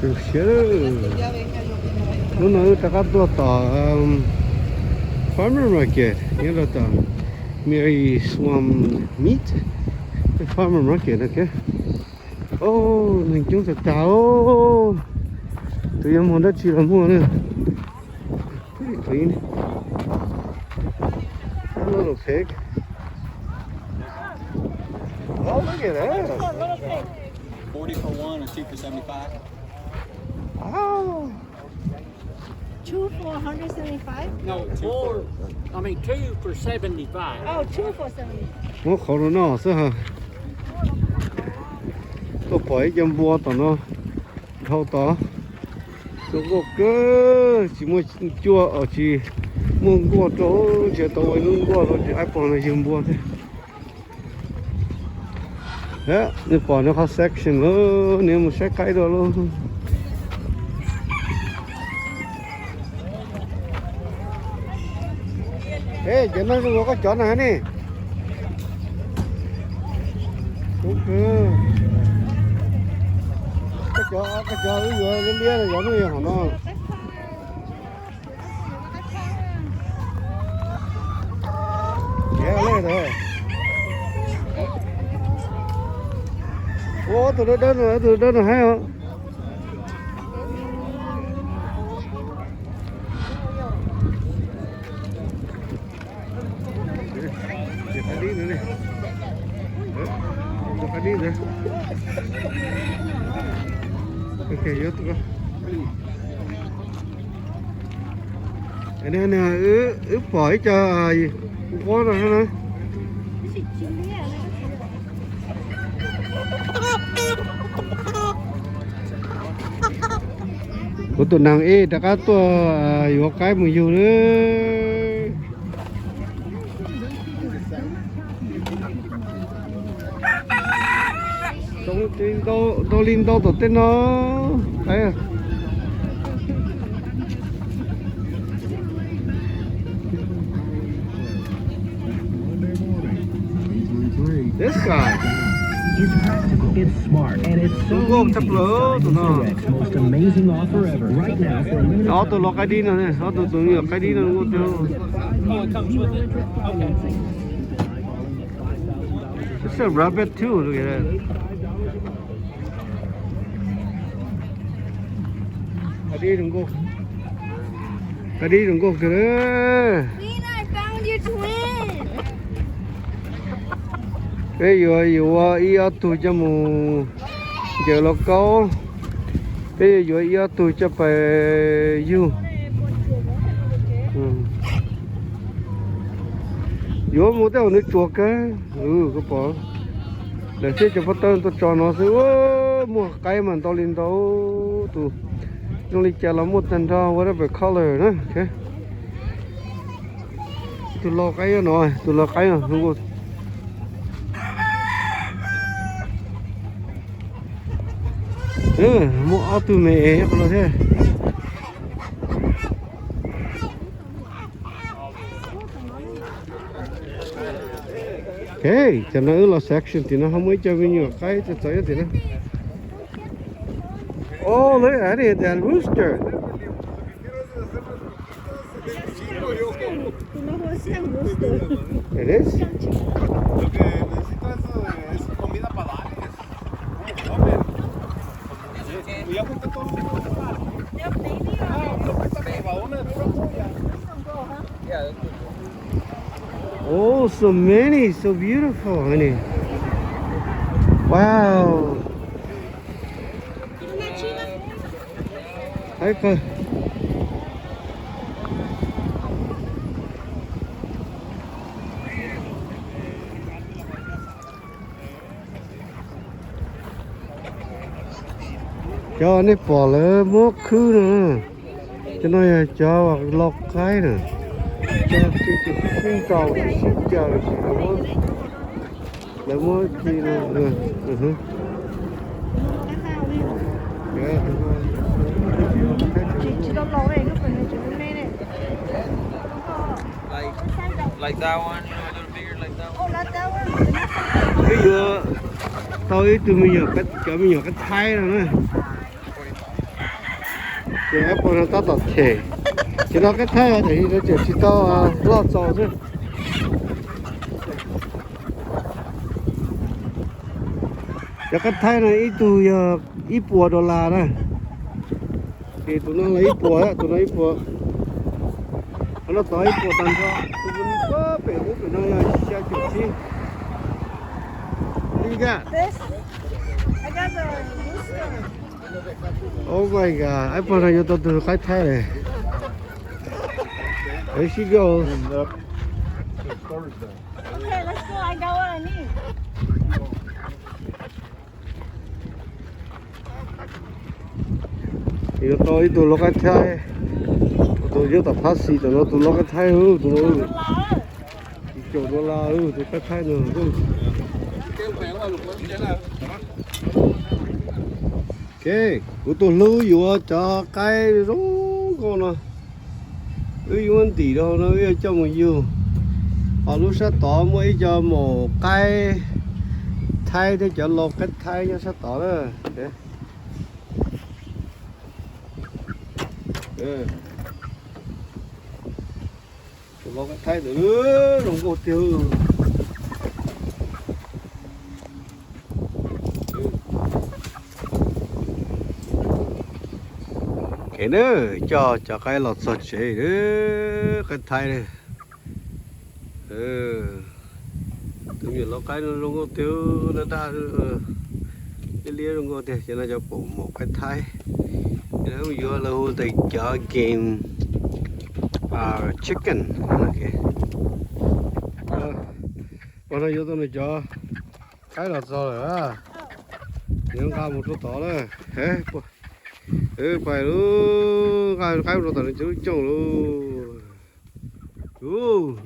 Siab, hnub no wb rov qab tuaj tom farmer market nyob rau tom Mary Swam Meat, farmer market no. Neeg coob tag tag, tus yuav muag dab tsi los muag na. Pretty clean. A little pig. Oh, look at that. Forty for one or two for seventy-five? Wow. Two for a hundred seventy-five? No, four, I mean, two for seventy-five. Oh, two for seventy. Muab qhov rau noj xwb ha. Tuaj pom ib co npua tom no, dhau tod. Zoo nkauj kawg, tsis muaj cuaj, tsis muaj nkuaj rau, tsis tau ua ib lub nkuaj rau, tsis, ib pog no yug npua thiab. Nws pom nws qhov section lawm, nws mus saib qaib dua lauj. Cov no zoo nkaus koj cov na ne. Koj cov, koj cov wb yuav liab liab los yog muaj yog hom no. Ua tus dawb dawb no, tus dawb dawb no haib os. Wb pom ib co nquab no na. Kuv tus neeg ib rov qab tuaj yuav qaib mus yug lawm. Zoo ntau li ntau tom tej no. Qaib. This guy. It's practical, it's smart, and it's so easy. It's Simon's Direct's most amazing offer ever. Right now, for a limited time, ob tug los qaib dib no, ob tug tus me nyuam qaib dib no. It's a rabbit too, look at that. Qaib dib zoo nkauj kawg. Peb yuav yuav ib ob tug coj mus ncaws lauj kaub, peb yuav yuav ib ob tug coj pais yug. Yuav mus tej zaum nws tsuas kawg. Koj pom, lawv thiab cov pov tawb tuaj tso no xwb. Muaj qaib mas ntau li ntau, tus zoo li cas los muaj tag nrho, whatever color na. Tus lau qaib no, tus lau qaib no. Muaj ob tug me es nyob qhov no thiab. Ok, cov no wb los section tim no ho muaj ib co me nyuam qaib txawv txawv nyob tim no. Oh, look at that rooster. It is? Oh, so many, so beautiful, honey. Wow. Cov nej pom lawv muab khwb no, cov no yog cov lau qaib na. Cov sib ntaus sib caws, lawv muab khi no. Wb yuav tau ib tug me nyuam, cov me nyuam qaib thaib no na. Ces ib puas no tab tom them. Ces no qaib thaib ces tseem tsis tau loj txaus xwb. Cov qaib thaib no ib tug yog ib puas dollar na. Ces tus no los ib puas, tus no ib puas. Qhov no txog ib puas tag nrho. Tus no pem ub pem no yog xya caum tsib. Li ka. Oh my god, ib puas no yuav tau tus qaib thaib lawm. There she goes. Okay, let's go. I got what I need. Yuav tau ib tug lau qaib thaib, tus nyob tom phab xis tom no tus lau qaib thaib, tus no tsis caum dollar tus qaib thaib no. Ok, kuv tus hlub yuav cov qaib zoo nkauj no. Wb yuav ntim rau no wb yuav coj mus yug. Ho lub sab tod muaj ib co maum qaib thaib thiab cov lau qaib thaib nyob sab tod na. Tus lau qaib thaib ntawd zoo nkauj tiag. Ok na, coj cov qaib los txog tsev, qaib thaib. Tus me nyuam lau qaib no zoo nkauj tiag, daj daj, liab liab zoo nkauj tiag. Ces no cov pom maum qaib thaib, ces lawv yuav lawv hu tias cov game chicken. Ua no yuav tau nws cov qaib los txog lawm, yuav nqa mus rau tod na. Pais lub, nqa qaib mus rau tom nws cov lub cooj lawm.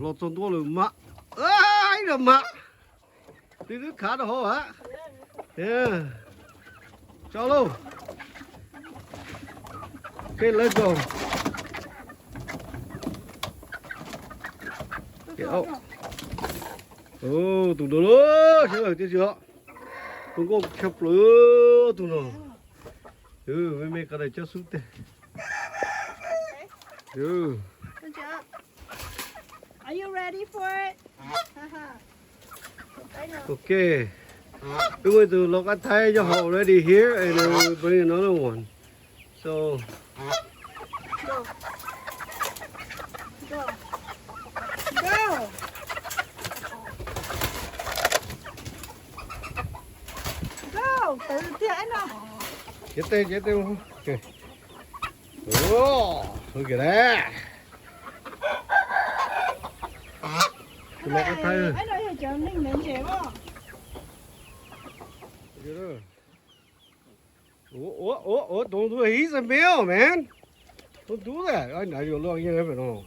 Los txog ntua lawm mas, ib los mas, twb twb khav rau hauv a. Tso lauj. Ok, let's go. Tus no lawm, sawv daws tib si os. Tus nkauj tshaj plaws tus no. Me me qab daim coj xub teg. Are you ready for it? Ok. Wb muaj ib tug lau qaib thaib nyob hauv already here and we bring another one. So, go. Go. Go. Go. Tawm tiag no. Cev tes, cev tes. Ok. Ua, ua kiag na. Tus lau qaib thaib. Ua, ua, ua, don't do it. He's a male, man. Don't do that. Ai, nrad yuav loj yeej pem no.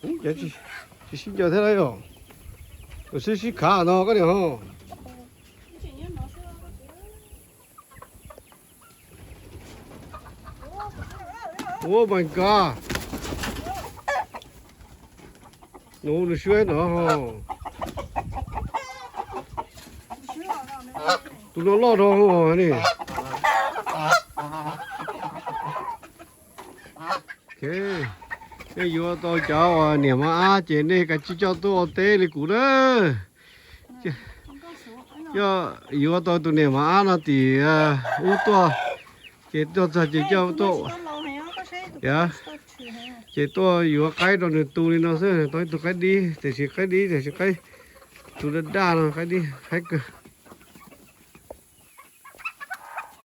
Ub, tsis sib ncaws thiab lauj. Sib sib khav no koj niam ho. Oh my god. Nws, nws swb no ho. Tus no loj dhau ni. Ok, nej yuav tau cov uas niam mos ab ces nej kav tsij coj tuaj ua teb li kuv na. Yog yuav tau tus niam mos ab no tim ub tuaj, ces tuaj txog ces coj tuaj, ces tuaj yuav qaib rau nws tu li no xwb, tau ib tug qaib dib, tiam sis qaib dib tiam sis qaib tus daj daj no, qaib dib haib kawg.